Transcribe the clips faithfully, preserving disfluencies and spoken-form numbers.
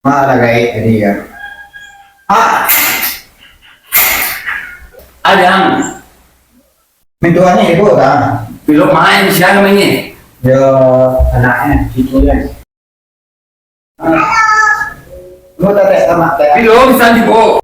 Malah gaek tadi ya. Ah. Adang. Mintuannya ibu ta? Bilo main siang mainnya. Yo, anaknya, cucunya. Ah. Lu tak sama tak? Bilo bisa dibawa.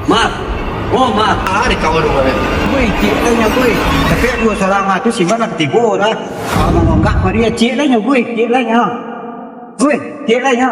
Mat, oh, Mat, ah, di kawan rumah ni. Woi, cik lah nya, woi. Tapi dua salah tu si Mat nak tibo lah. Kalau mau enggak, mari ya, cik lah nya, woi, cik lah nya. Woi, cik lah nya.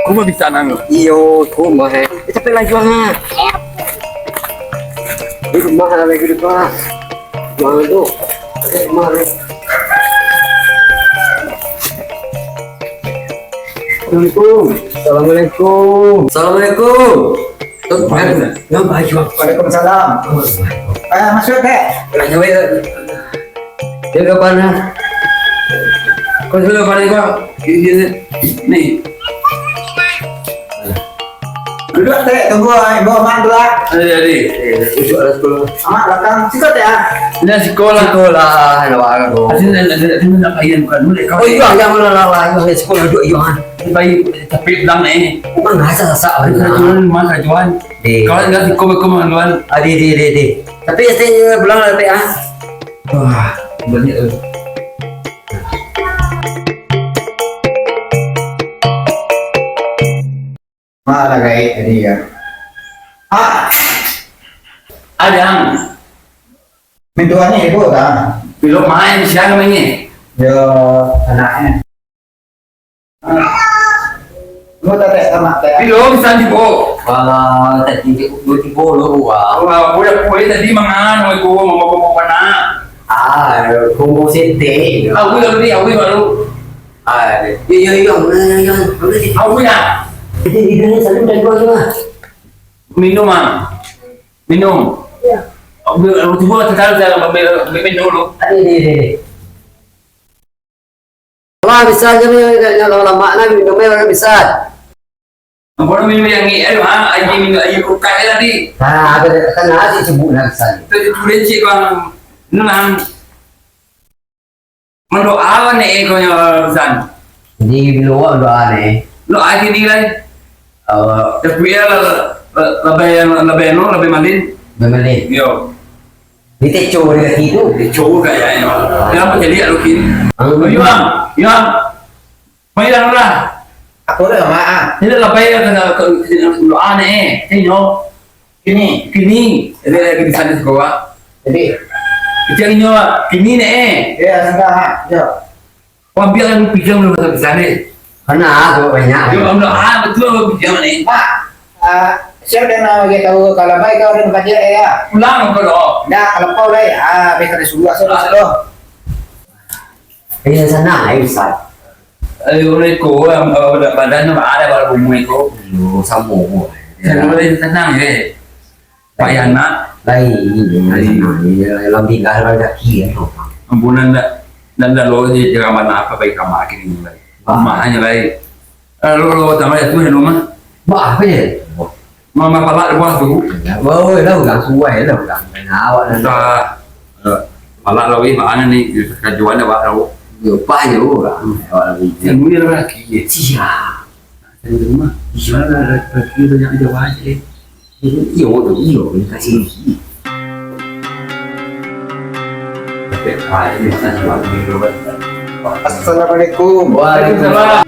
Kau bisa nang? Iyo, kau mah. Eh, tapi lagi mah. Di rumah lagi di rumah. Mana tu? Eh, mana? Assalamualaikum. Assalamualaikum. Assalamualaikum. Tuh, Waalaikumsalam. Waalaikumsalam. Eh, masuk, Dek. Dia udah panas. Kau sudah panas, Bang? Ini, ini. Nih. Duduk, Tek. Tunggu, ah, ibu Amak dulu, ah. Adi, adi. Eh, duduk lah sekolah. Amak belakang. Situ, Tek, ah. Ini sekolah. Sekolah, ada barang tu. Asli nak, nak, nak, nak ayam bukan dulu, eh, kau. Oh, iya, iya, mana lah, lah, iya, sekolah duduk, iya, ah. Baik, tapi bilang, eh. Mana sasak, mana? Keracunan, mana keracunan? Eh. Kalau enggak, siko, siko, mana, Tuan? Adi, adi, adi, adi. Tapi, eh, bilang lah, Tek, ah. Wah, banyak, eh. Malah gaek tadi ya. Ah. Adang. Mintuannya ibu ta? Bilo main siang mainnya. Yo, anaknya. Ah. Lu tak tak sama tak? Bilo bisa dibawa. Wah, tadi dia tibo lo, wah. Wah, boleh, boleh tadi mangan, wah, itu, mau, mau, mau, mana? Ah, kumpul sete. Aku dah beli, aku baru. Ah, iya, iya, iya, iya, iya, iya. Aku ya. Jadi, di dalam sana dah dua, dua. Minum, ah. Minum. Iya. Aku, aku tiba sekali dah ambil, ambil minum dulu. Ada, ada, ada, ada. Lah, bisa aja ni, nak lama-lama nak minum air, bisa. Ampun, minum yang ni, aduh, ha, air minum, air kulkas je tadi. Ha, ada, kan nasi sebut lah, bisa. Tadi tu lecik, bang. Nang. Mendoa ni, eh, kau yang pesan. Jadi, bila awak doa ni? Doa gini lah. Eh, tapi ya, lebih, lebih, lebih, lebih malin. Lebih malin? Yo. Di teco di kaki tu. Teco kayaknya. Dia apa jadi ya, Lukin? Ah. Oh, iya, iya. Main lah. Apa dah, Mak? Ini lah bayar kena ke, ke, doa ni, eh. Ini, no. Kini. Kini. Jadi lagi di sana sekolah. Jadi. Kita ini, Mak. Kini ni, eh. Ya, sudah, Mak. Ya. Kau ambil kan pinjam dulu satu sana. Karena aku banyak. Yo, ambil, ah, betul, pinjam ni. Pak, ah, siapa yang nak bagi tahu kalau baik kau ada tempat dia, ya? Pulang kau dah. Dah, kalau kau dah, ah, biar kena suruh, asal, asal, dah. Iya, sana, eh, Ustaz. Eh, orang iko, eh, badan tu ada baru umur iko. Yo, sama umur. Ya. Saya boleh tenang, eh. Payah nak. Lain, lain. Lain. Ya, dalam tinggal rezeki, ya, tu. Ampunan dah, dan dah lo je jangan mana apa baik kamar kini ni, lain. Ah. Rumah hanya lain. Eh, lo, lo tambah ya tu, ya, rumah. Bah, apa ya? Mama palak buah tu. Ya, bawa dah orang suai dah orang. Kena awak dah. Dah. Eh, palak lah, weh, mana ni? Kajuan dah, Pak, tahu. Yo, Pak, ya, orang. Awak lagi. Yang dunia lagi, ya. Siap. Dari rumah. Iya, laki-laki tu yang ada wajah, eh. Iyo, tu, iyo, ni kasih. Assalamualaikum. Waalaikumsalam.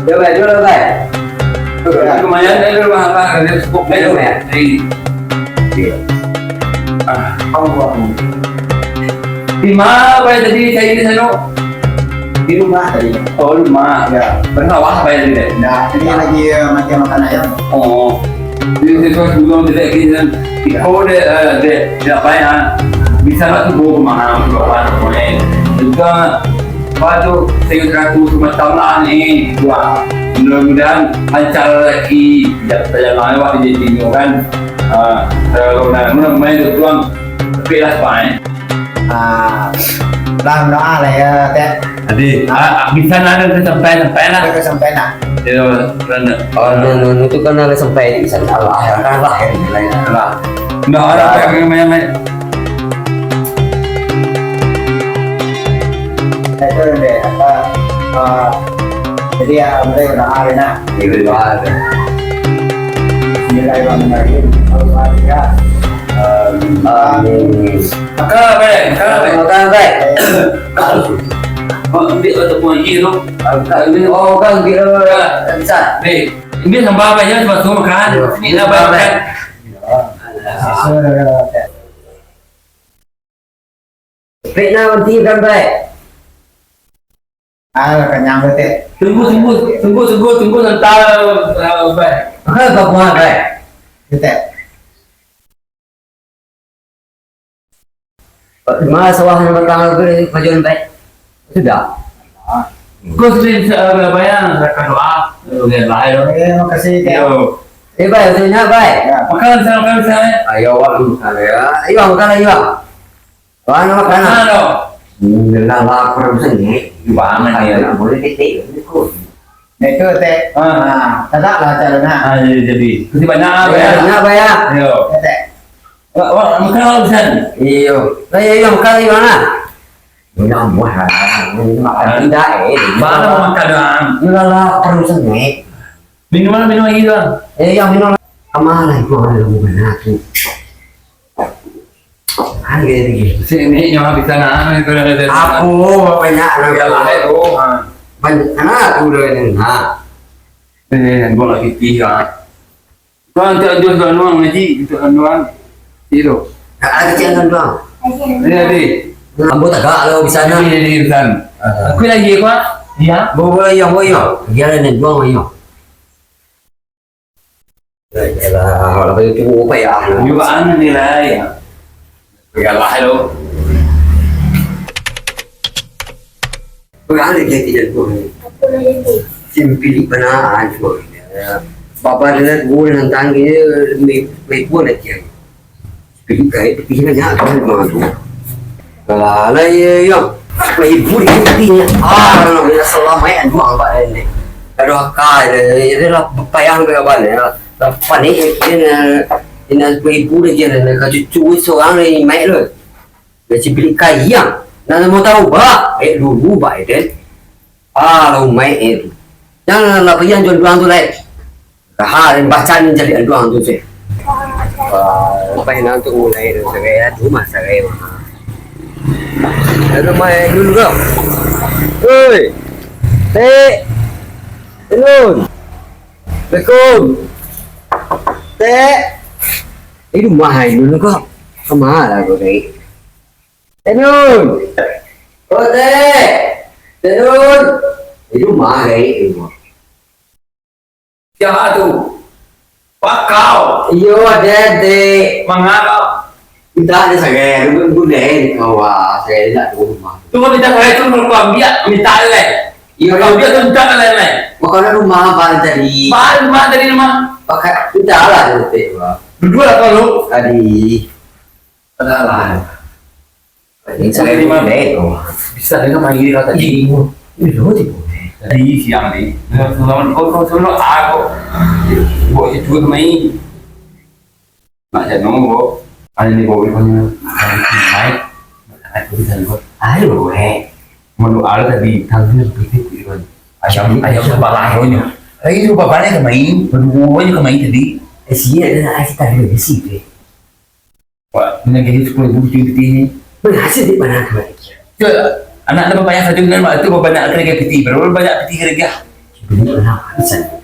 Yo, baik, dulu, baik. Lumayan, eh, rumah abang, ada cukup, eh, ya. Iya. Ah, Allah. Di mana, Pak, tadi saya di sana? Di rumah tadi. Oh, rumah. Ya. Pernah wah, Pak, tadi, deh? Nah, ini lagi, eh, makan, makan ayam. Oh. Di situ sebelum kita gini kan, iko deh, eh, deh, tidak payah. Bisa lah tu bawa ke mana, bawa ke mana. Juga, apa tu, tiga ratus macam lah ni. Wah, mudah-mudahan lancar lagi. Tidak payah lewat di sini kan. Ah, kalau nak, mana main tu tuan, tapi lah, Pak, eh. Ah, Lah, doa lah ya, Tek. Adi, ah, ah, bisa lah, dah sampai, sampai lah. Dah sampai lah. Ya, benar. Oh, nu, nu, nu tu kan dah sampai di sana. Allah, ya, kan lah, ya, lah, ya. Lah. Nah, orang yang main-main. Itu deh, apa, eh, jadi ya, mulai doa lah, nah. Iya, doa lah. Bismillahirrahmanirrahim. Al-Fatihah. Amin. Amin. Makan, Bai. Makan, Bai. Makan, Bai. Oh, ambil atau pun lagi tu. Ambil, oh, kan, ambil, eh, bisa. Bai, ambil sambal, Bai, jangan masuk makan. Yo. Sini lah, Bai, makan. Baik, nah, nanti kan, Bai. Ah, kenyang, Tek. Tunggu, tunggu, tunggu, tunggu, tunggu, nanti, eh, Bai. Makan apa buah, Bai? Tek. Ma sawah nan batang tu, Bai? Sudah. Kau sering sa-, bayang, raka doa. Oke, Bai. Eh, makasih, Tek. Yo. Eh, Bai, banyak, Bai. Ya. Makan, makan, makan, makan. Ayo, awak makan, ya. Ayo, makan, ayo. Makan, makan. Makan, lo. Hmm, lah lapar, bosan, ni. Banget, ya. Nak boleh titik, ikut. Nah, itu, Tek. Ah. Ah, tak lah, cara nak. Ah, jadi, jadi. Terima kasih banyak, Bai. Banyak, Bai, ya. Yo. Ya, Tek. Wak, wak, makan awak pisan. Iyo. Lah, iyo, iyo, makan lagi, mana? Minum buah, makan tidak, eh. Mana mau makan, Bang? Lah, lah, perlu sengit. Minum mana, minum lagi, Bang? Eh, yang minum. Sama lah, itu orang yang bukan aku. Harga lagi. Sini, nyawa bisa, nah, itu dah, dah, dah. Apa, banyak, ya, lah, itu. Ha. Banyak, nah, aku udah ini, nah. Eh, buang lagi tiga. Tuan, tu aduh tuan nuang ngaji, tu tuan nuang. Tidur. Ah, kecil tuan nuang. Ini tadi. Ambo tagak lo di sana. Ini, ini, ini, Tuan. Ah. Aku lagi, Pak. Ya. Bawa, bawa, iya, bawa, iya. Dia ada nih, bawa, iya. Yalah, apa itu, apa ya? Juga anu nilai. Biarlah lo. Bagaimana dia tidak tahu ni? Apa lagi tu? Simpili banaan tu. Bapa dia nak gua nantang dia, mai, mai gua nak dia. Simpili kai, pitih banyak tu, memang tu. Alah, ya, ya. Mai gua dia pitihnya. Ah, nak bina salam, mai, aduh, apa ni? Aduh, akal dia. Dia lah payah ke apa ni? Lah panik, dia nak, dia nak mai gua dia, dia nak kacucu seorang ni, mai lo. Dia ciplik kayang. Nan mau tahu, bah? Eh, dulu, bah, eh, den. Ah, lah, umaik, eh, tu. Jangan lah, pergi anjuang duang tu, lai. Kaha, den baca ni jadi anjuang tu, cek. Wah, lepas nan tu mulai tu, sagai, aduh, mah, sagai, mah. Lalu main dulu kau. Oi. Tek. Tenun. Assalamualaikum. Tek. Eh, rumah ai dulu kau. Kama lah kau, Tek? Tenun. Oh, Tek. Tenun. Itu mah, Tek. Siapa tu? Pakau. Iyo, Tek, Tek. Mangga kau? Minta ada sagai, ada guna, Tek, kau, ah, sagai nak ke rumah. Tu minta sagai tu, kalau kau ambil, minta lai. Iyo, kau ambil tu, minta lai, lai. Makanan rumah, apa tadi? Apa rumah tadi, rumah? Pakai, minta lah, Tek, wah. Berdua lah kau lu. Tadi. Adalah. Ini saya terima. Bisa dengan panggil kau tadi. Iyo. Iyo, tibo. Tadi siang ni. Selamat kau, kau selalu aku. Buat itu main. Nak jangan mau. Ada ni bawa ikannya. Baik. Aku bisa lupa. Ayo, eh. Menurut Allah tadi, tadi seperti itu, Iwan. Ayam, ayam sebelah punya. Ayo, bapaknya kemain. Berdua punya kemain tadi. Eh, siap dah, kita dulu di sini. Wah, menagih sepuluh ribu piti-piti ni. Berhasil di mana tu, Wan? Ya, anak ada banyak saja dengan waktu banyak kerja piti. Berapa banyak piti kerja? Beli berapa pisan?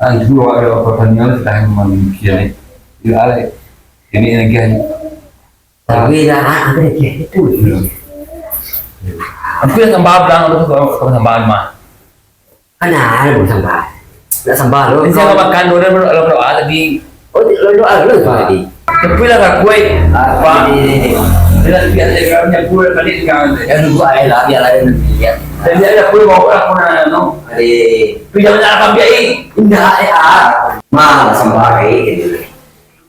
Ah, itu awak ada pertanian sudah manusia ni. Ya, alai. Ini lagi ni. Tapi dah, ah, ada lagi itu. Hmm. Aku dah tambah bilang, aku tambah lima. Kan ada pun sambal. Nak sambal lo. Ini saya makan dulu, dulu, dulu, dulu, ah, tadi. Oh, lo, lo, ah, lo sambal tadi. Tapi lah, kakui. Ah, Pak. Ini, ini, ini. Dia nak biar dia, dia punya pun balik dengan. Ya, nunggu aja lah, biar aja nanti, ya. Dan dia ada pun bawa lah, pun ada, no. Ada. Tu jangan nak ambil, eh. Indah, eh, ah. Mah, sambal, eh, gitu.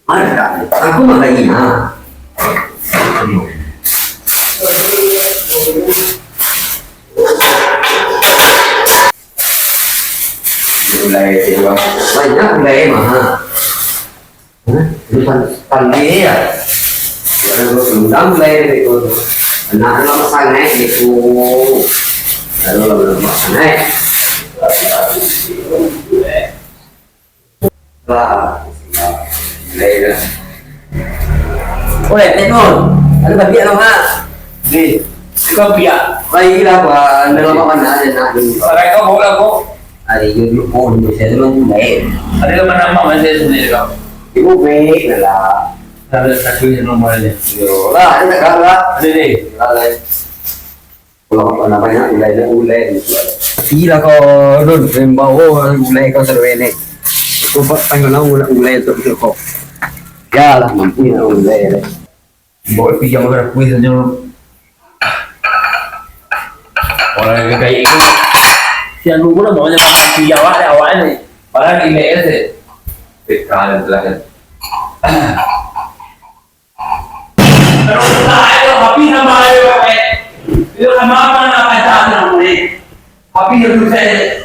Ada tak? Aku mah lagi, ha. Lai, banyak lai mah. Hah? Ini pan-, pandai ya. Kalau lu undang lai dari itu. Anak lu sangat gitu. Lalu lu sangat. Lah. Lai dah. Oh, eh, Teknol. Ada babi alam ha. Ni, kau biak. Baiklah, Pak. Anda lama mana ada nak ni. Sarai kau bawa lah, kau. Hari ini dulu pun saya tu nunggu baik. Ada kau mana nama saya sebenarnya kau? Ibu baik lah. Ada satu yang nomornya. Yo lah, ada tak kalah. Ada ni. Kalah. Kalau apa namanya, ulai dah ulai. Gila kau, Dun, membawa ulai kau seru ini. Kau buat tanggal nak ulai, ulai untuk kau. Ya lah, mampu nak ulai. Bawa tiga makan kuih saja. Orang yang kayak itu. Si anu pun namanya makan tiga awak deh, awak ni. Padahal di M S eh. Tekan, tekan. Kalau susah ayo, habis nama ayo, eh. Itu kan makan apa, jangan, eh. Habis itu saya.